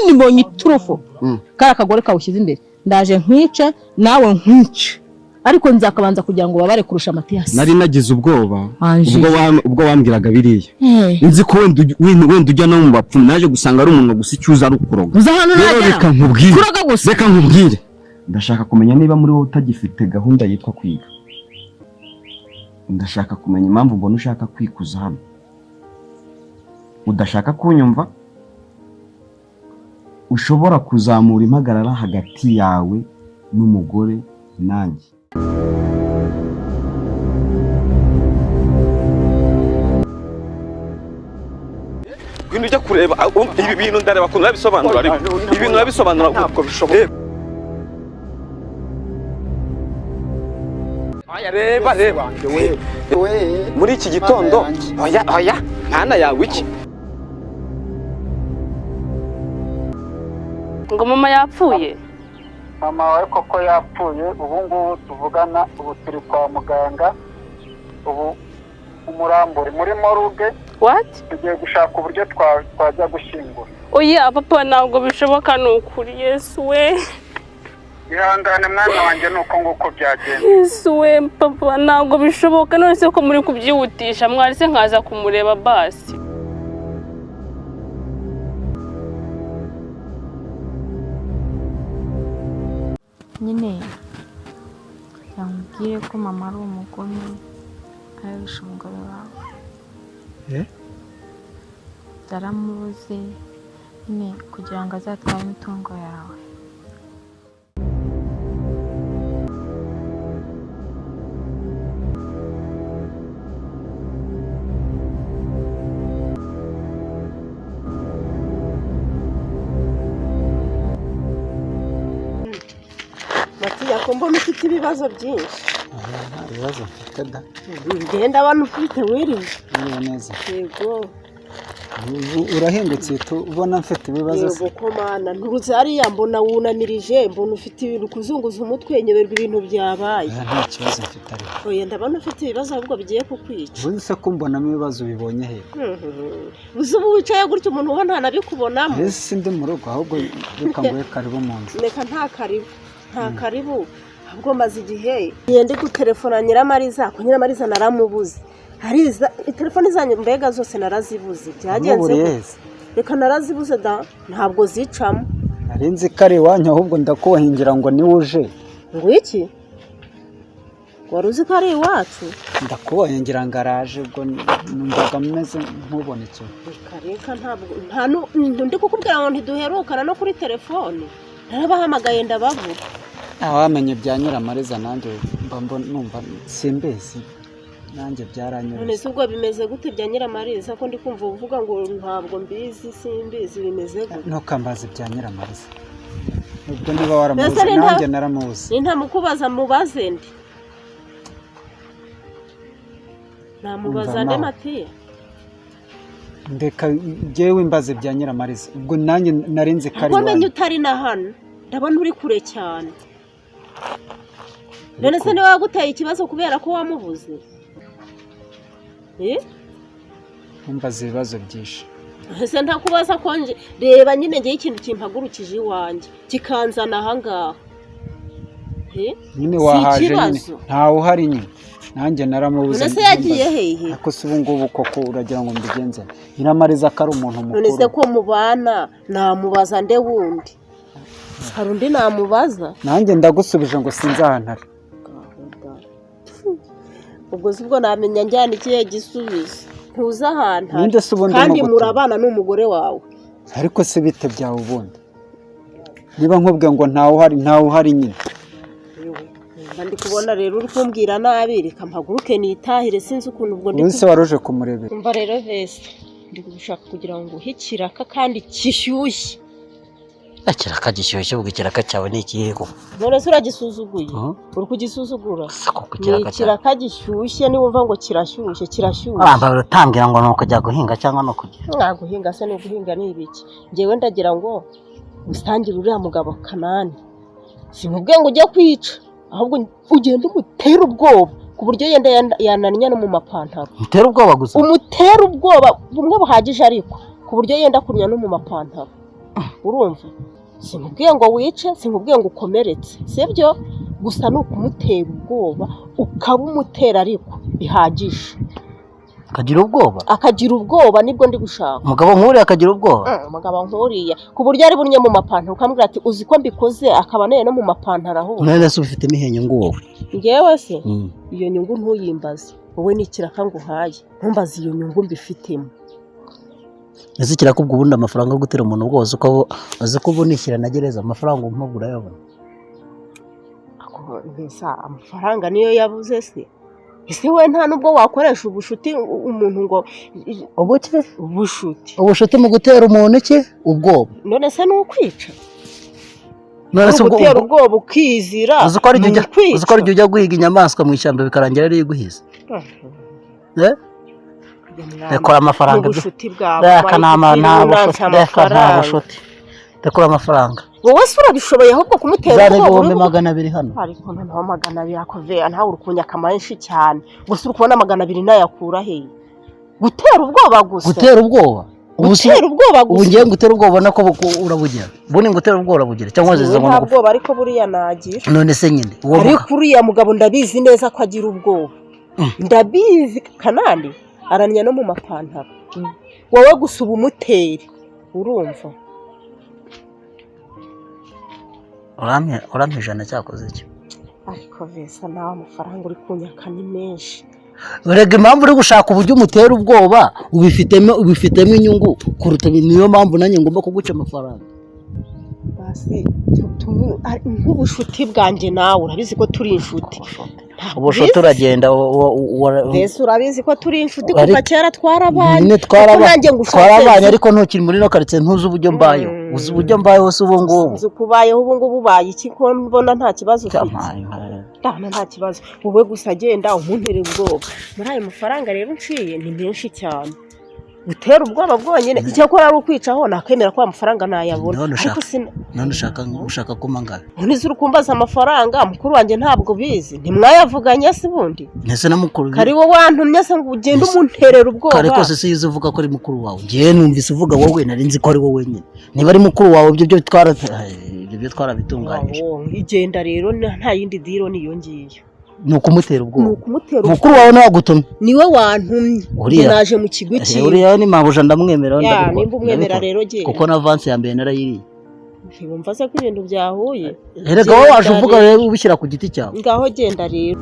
Kandi mbonye iturufu. Kariya kagore kawushyize imbere, ndaje nkwice nawe nkwice, ariko nzakabanza kugira ngo babare kurusha Matiyasi. Nari nagize ubwoba. Ange. Ubwo wambwiraga biriya, nzi ko wenda ujya no mu bapfumu, naje gusanga ari umuntu gusa icyo uza ari ukuroga. Uza hano Rero nagera reka nkubwire. Kuroga gusa. Reka nkubwire, ndashaka kumenya niba muri wowe utagifite gahunda yitwa kwiga. Ndashaka kumenya impamvu mbona ushaka kwikuza hano, udashaka kunyumva, ushobora kuzamura impagarara hagati yawe n'umugore nanjye. Ngwino ujya kureba ibi bintu, ndareba ukuntu urabisobanura, ariko ibi bintu urabisobanura Ntabwo bishoboka. Oya, reba reba. We. Muri iki gitondo. Mana. Oya oya, mana yawe, iki? Ngo mama yapfuye? Mama wawe koko yapfuye. Ubu ngubu tuvugana, ubu turi kwa muganga, ubu umurambo uri muri morgue. What? Tugiye gushaka uburyo twajya gushyingura. Oya papa, ntabwo bishoboka, ni ukuri. Yesu we! Ihangane mwana wanjye, ni uko nguko byagenze. Yesu we, papa, ntabwo bishoboka. None se ko muri kubyihutisha, mwari se nkaza kumureba basi? Nyine yamubwire ko mama ari umugome, arabisha umugore wawe. Eh? Yaramubuze nyine kugira ngo azatware imitungo yawe. Matiya, ko mbona ufite ibibazo byinshi? Nta bibazo mfite da. Ngenda abona ufite, wiriwe. Niba neza. Yego. Ubu urahindutse uhita ubona mfite ibibazo se? Yego ko mana, nturutse hariya mbona wunamirije, mbona ufite ibintu kuzunguza umutwe, nyoberwa ibintu byabaye. Oya, nta kibazo mfite ariko. Oya, ndabona ufite ibibazo ahubwo bigiye kukwica. Ubundi se ko mbonamo ibibazo, ubibonye he? Uzi ubu wicaye gutya umuntu uba ntanabikubonamo. Mbese sindi mu rugo? Ahubwo reka nguhe karibu mu nzu. Reka, nta karibu, nta karibu. Ahubwo maze igihe ngiye ndi gutelefona Nyiramariza, ko Nyiramariza naramubuze. Hariza telefoni zanyu mbega zose narazibuze, byagenze Wamuburiye gute? he se? Reka, narazibuze da, ntabwo zicamo. Nari nzi ko ari iwanyu, ahubwo ndakuhingira ngo niwe uje. Ngo iki? Wari uzi ko ari iwacu? Ndakubonye ngira ngo araje, ubwo numvaga meze nk'ubona ikintu. Reka reka, ntabwo nta ndi kukubwira ngo ntiduherukana no kuri telefone, narabahamagaye ndababura. Ntawamenya ibya Nyiramariza, nanjye mba numva simbizi, nanjye None byaranyuze. se ubwo bimeze gute bya Nyiramariza, ko ndi kumva uvuga ngo ntabwo mbizi, simbizi, bimeze gute? Ntukambaze ibya Nyiramariza, ubwo niba waramubuze Mbese ni nanjye naramubuze. Nintamukubaza mubaze ndi? Namubaza Umva nde? nawe. Matiya. Ndeka njyewe mbaze ibya Nyiramariza, ubwo nanjye nari nzi ko ari Ubwo menye iwanyu. utari na hano, ndabona uri kure cyane. None se niwe waguteye ikibazo kubera ko wamubuze? Eh? Ntumbaze ibibazo byinshi. Ese ntakubaza ko nje reba nyine ngewe ikintu kimpagurukije iwanjye kikanzana ahangaha. Eh? Nyine Si wahaje nyine. ikibazo. Ntawe uhari nyine, nanjye naramubuze. None se yagiye hehe? Ariko se ubu ngubu koko uragira ngo mbigenze? Nyiramariza ko ari umuntu None se mukuru. ko mubana, namubaza nde wundi? Hari undi namubaza? Nanjye ndagusubije ngo sinzi ahantu ari. Ubwo si ubwo namenya njyana ikihe gisubizo? Ntuzi ahantu ari. Ninde se ubundi Kandi urimo gutuma? murabana n'umugore wawe. Ariko se bite byawe ubundi? Niba nkubwiye ngo ntawe uhari, ntawe uhari nyine. Mba ndi kubona rero uri kumbwira nabi, reka mpaguruke nitahire, sinzi ukuntu ubwo ndi. Ubu se wari uje kumurebera? Umva rero vese, ndi gushaka kugira ngo uhe ikiraka kandi kishyushye. Ikiraka gishyushye? Ubwo ikiraka cyawe ni ikihe koko? None se uragisuzuguye? Uri kugisuzugura? Se koko Ni ikiraka cyawe? Ikiraka gishyushye, niwumva ngo kirashyushye, kirashyushye. Wambaye utambwira ngo ni ukujya guhinga cyangwa ni ukujya Nta guhinga se, ni uguhinga ni ibiki? Njyewe ndagira ngo usangire uriya mugabo Kanani. Simubwiye ngo ujye kwica, ahubwo ugende umutere ubwoba ku buryo yenda yananinya no mu mapantaro. Mutera ubwoba gusa? Umutera ubwoba bumwe buhagije, ariko ku buryo yenda kunya no mu mapantaro. Urumva, sinkubwiye ngo wice, sinkubwiye ngo ukomeretse, sibyo? Gusa ni ukumutera ubwoba, ukabumutera ariko bihagije. Akagira ubwoba. Akagira ubwoba, nibwo ndi gushaka. Umugabo nk'uriya akagira ubwoba? Umugabo nk'uriya, ku buryo ari bunye mu mapantaro, ukamubwira ati uzi ko mbikoze, akaba aneye no mu mapantaro ahubwo. None se ubifitemo iyihe nyungu wowe? Ngewe se? Iyo nyungu ntuyimbaze wowe, ni ikiraka nguhaye, ntumbaze iyo nyungu mbifitemo. Ese kirakubwa ubundi amafaranga yo gutera umuntu ubwoba, uzi ko uzi ko ubu nishyira na gereza, amafaranga umpa urayabona? Ako, mbese amafaranga niyo yabuze se? Ese we nta nubwo wakoresha ubushuti umuntu ngo Ubuki? Ubushuti. Ubushuti mu gutera umuntu iki? Ubwoba? None se ni ukwica? None se ubwo Gutera ubwoba ukizira. Uzi ko ari Ni ujya ukwica. Uzi ko ari ujya guhiga inyamaswa mu ishyamba bikarangira ariyo iguhize? Eh, rekura amafaranga. Ubushuti bwawe. Reka nta nta bushuti, Unanse reka nta amafaranga. bushuti, rekura amafaranga. Wowe se urabishoboye ahubwo kumutera Zana ubwoba? 200,000 hano. Ariko noneho 200 akoveya, nawe uri kunyaka menshi cyane. Gusa uri kubona 200 nayakura he? Gutera ubwoba gusa. Gutera ubwoba. Ubu Gutera ubwoba ubu gusa. ngiye gutera ubwoba, ubona ko urabugira, ubundi ngutera ubwoba urabugira cyangwa Wowe ziza ngo nta ngufe? bwoba ariko buriya nagira. None se nyine uwo Ariko uriya mugabo ndabizi neza ko agira ubwoba, ndabizi. Kanani aranya no mu mapantaro. Wowe gusa uba umutere, urumva? Urampa 100 cyakoze icyo. Ariko vesa, nawe amafaranga uri kunyaka ni menshi. Urega impamvu uri gushaka uburyo umutera ubwoba, ubifitemo inyungu kuruta, niyo mpamvu nanjye ngomba kuguca amafaranga. Basi nk'ubushuti bwanjye nawe urabizi ko turi inshuti. Ntabwo Ubushuti ubizi? uragenda Mbese urabizi ko turi inshuti kuva kera twarabanye. Nyine Kuko nanjye ngushatse twarabanye, ariko ntukiri muri ino karitsiye, ntuzi uburyo mbayeho. Uzi uburyo mbayeho se ubu ngubu? Nzi uko ubayeho ubu ngubu. Ubaye iki ko mbona nta kibazo ufite? Cyampaye Ndabona nta kibazo. Wowe gusa agenda umuntere ubwoba. Muri ayo mafaranga rero unciye ni menshi cyane, gutera ubwoba bwonyine. Icyakora ari ukwicaho nakemera ko amafaranga nayabona. None Ariko none ushaka kuma angahe? None uri kumbaza amafaranga? Mukuru wanjye ntabwo bizi, ntimwayavuganye se ubundi? Ntese na mukuru Kari wowe wantumye se ngo ugende umunterera ubwoba. Kare kose si yize uvuga ko ari mukuru wawe? Ngewe numvise uvuga wowe, nari nzi ko ari wowe nyine. Niba ari mukuru wawe, ibyo byo twarabitunganyije. Wawo, igenda rero, nta yindi diro niyo ngiyo. Ni ukumutera Ni ubwoba. ukumutera Mukuru wawe nawe agutumye? Niwe wantumye. Uriya. Njye naje mu kigo cyiwe. Uriya ni mabuja, ndamwemera. Ya, Ndabikora. nimba umwemera Ndabikora. rero genda. Kuko na avance ya mbere narayiriye. Ntiwumva se ko ibintu byahuye? Erega wowe waje Genda uvuga rero. rero ubishyira ku giti cyawe. Ngaho genda rero.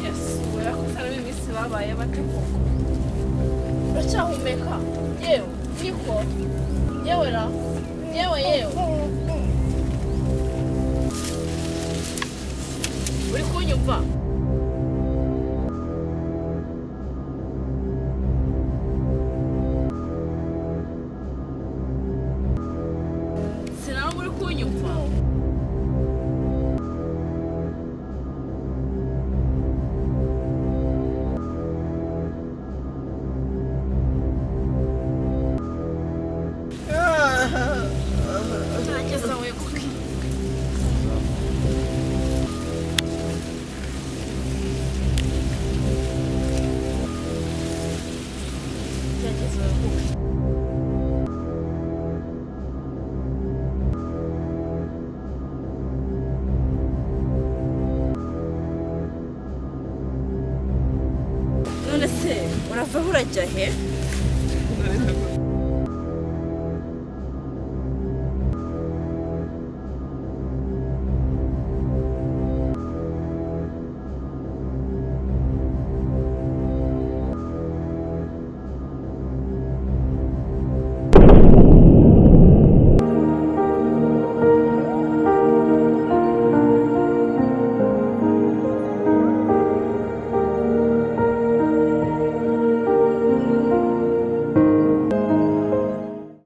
Yesu, yakoze nabi iminsi babaye bate koko? Uracyahumeka yewe? Niko yewe ra, yewe yewe. kunyumva? Sinaba uri kunyumva? Gerageza weguke. Gerageza weguke. None se urava urajya he?